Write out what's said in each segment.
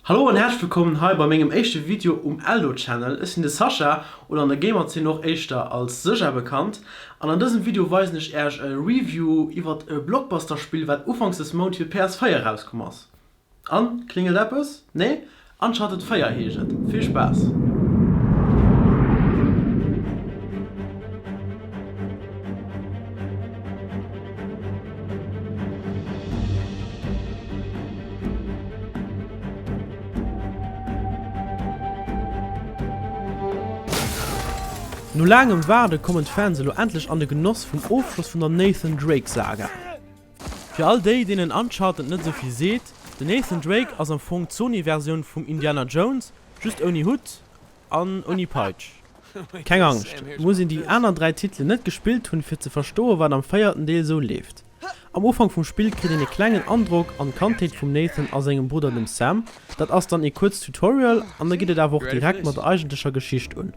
Hallo an häerzlech wëllkommen hei bei mengem éischte Video um Eldo Channel. Ech sinn de Sascha, oder an der Gamerzeen och éischter als Sëja bekannt, an an dësem Video weisen ech äerch e Review iwwert e Blockbuster Spill wat ufanks des Mount fir PS4 erauskomm ass. An, klingelt eppes? Nee? Uncharted 4 heescht et. Vill Spaass! No laangem Waarde kommen d'Fans elo endlech an de Genoss vum Ofschloss vun der Nathan Drake Saga. Fir all déi deenen Uncharted net esou vill seet, den Nathan Drake ass am Fong d'Sony Versioun vum Indiana Jones, just ouni Hutt an ouni Peitsch. Keng Angscht, et muss een déi aner 3 Titelen net gespillt hunn fir ze verstoen wat am véierten Deel sou leeft. Am Ufank vum Spill kritt een e klengen Androck an d'Kandheet vum Nathan a sengem Brudder dem Sam, dat ass dann ee kuerzt Tutorial an da geet et awer och direkt mat der eigentlecher Geschicht un.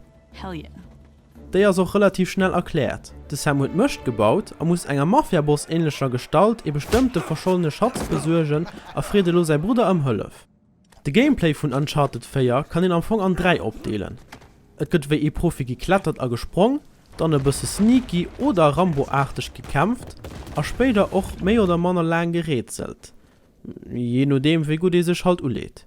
Déi ass och relativ schnell erkläert, de Sam huet Mëscht gebaut a muss enger Mafiaboss-ähnlecher Gestalt ee bestëmmte verschollene Schatz besuergen a freet elo säi Brudder ëm Hëllef. De Gameplay vun Uncharted 4 kann een am Fong an 3 opdeelen. Et gëtt wéi ee Profi geklettert a gesprong, dann e bësse sneaky oder Rambo-aarteg gekämpft a spéider och méi oder manner laang gerätselt, jee nodeem wéi gutt ee sech halt uleet.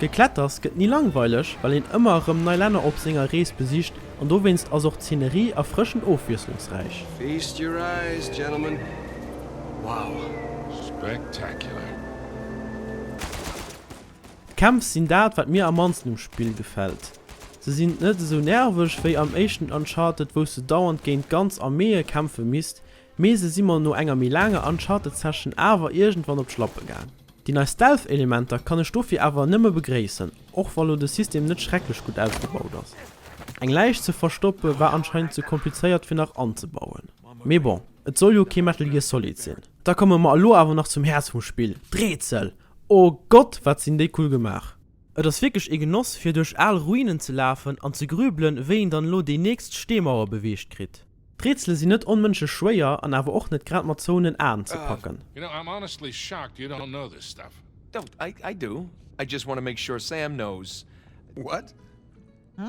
Gekletters gëtt ni langweileg, well een ëmmer erëm nei Länner op senger Rees besicht an dowéinst ass och d'Szenerie erfrëschend ofwiesslungsräich. Feast your eyes, gentlemen. Wow. Spectacular. D'Kämpf sinn dat, wat mir am mannsten um Spill gefält. Se sinn net esou nerveg wéi am éischten Uncharted, wou s de dauernd géint ganz Arméeë kämpfe misst, mee se si mer no enger méi laanger Uncharted-Session awer iergendwann op d'Schlappe gaang. Déi nei Stealth-Elementer kann ech dofir awer nëmme begréissen, och wa lo de System net schrecklech gutt ausgebaut ass. Eng Läich ze verstoppe war anscheinend ze komplizéiert fir nach anzebauen. Mee bon, et soll jo kee Metal Gear Solid sinn. Da komme mer elo awer nach zum Häerz vum Spill, d'Rätsel! Oh Gott, wat sinn déi cool gemaach! Et ass wierklech ee Genoss fir duerch al Ruinen ze lafen an ze grübelen, wéi een dann elo déi nächst Steemauer beweegt kritt. D'Rätsele sinn net onmënschlech schwéier an awer och net grad mat zouenen Aen ze packen.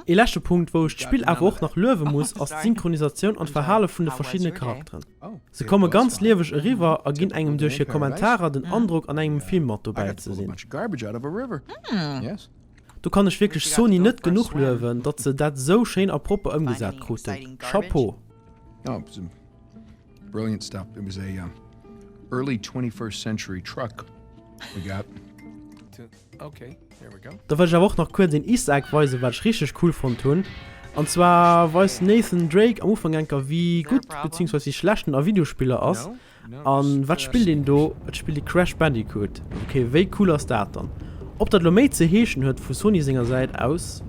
Ee leschte Punkt wou ech d'Spill awer och nach luewe muss ass d'Synchronisatioun an d'Verhale vun de verschiddene Charakteren. Se komme ganz lieweg eriwwer a ginn engem duerch hir Kommentarer den Androck an engem Film mat dobäi ze sinn. Do kann ech wierklech Sony net genuch luewen, datt se dat esou schéin a propper ëmgesat kruten. Chapeau! Da wëll ech awer och nach kuerz een Easter Egg weisen, wat ech richteg cool fonnt hunn. An zwar weist den Nathan Drake am Ufank enker wéi gutt beziehungsweise wéi schlecht en a Videospiller ass. An wat spillt een do? Et spillt ee Crash Bandicoot. Ok, wéi cool ass dat dann? Ob dat elo méi ze heeschen huet vu Sony senger Säit aus,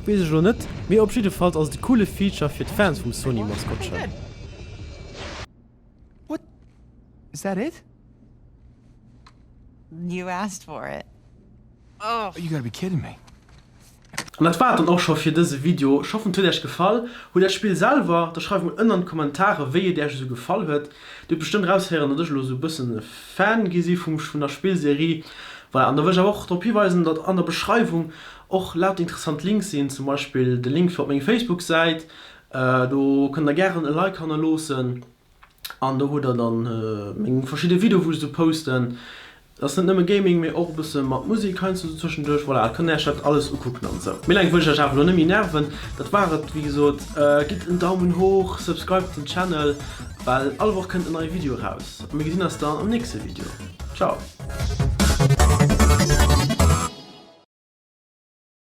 weess ech elo net, mee op jiddefalls ass et e coole Feature fir d'Fans vum Sony-Maskottchen. What? Is that it? You asked for it. You gotta be kidding me. An dat war et dann och scho fir dëse Video. Ech hoffen et huet Iech gefall. Hutt Dir d'Spill selwer? Da schreift mol ënnen an d'Kommentare wéi et Iech esou gefall huet. Dir hutt bestëmmt eraushéieren datt ech elo esou e bëssen e Fan gi si vum vun der Spillserie. Voilà, an da wëll ech awer och drop hiweisen datt an der Beschreiwung och lauter interessant Links sinn, zum Beispill de Link fir op meng Facebook-Säit. Do kënnt der gären e Like hannerloossen. An do hutt der dann meng verschidde Videoe wou ech esou posten. Dat ass net nëmme Gaming, mee och e bësse mat Musek heiansdo esou tëschenduerch. Voilà, kënnt Iech dat alles ukucken an esou. Méi laang wëll ech Iech awer elo net méi nerven. Dat war et wéi gesot. Gitt en Daumen hoch, subscribed den Channel, well all Woch kënnt en neie Video eraus. A mir gesinn eis dann am nächste Video. Ciao!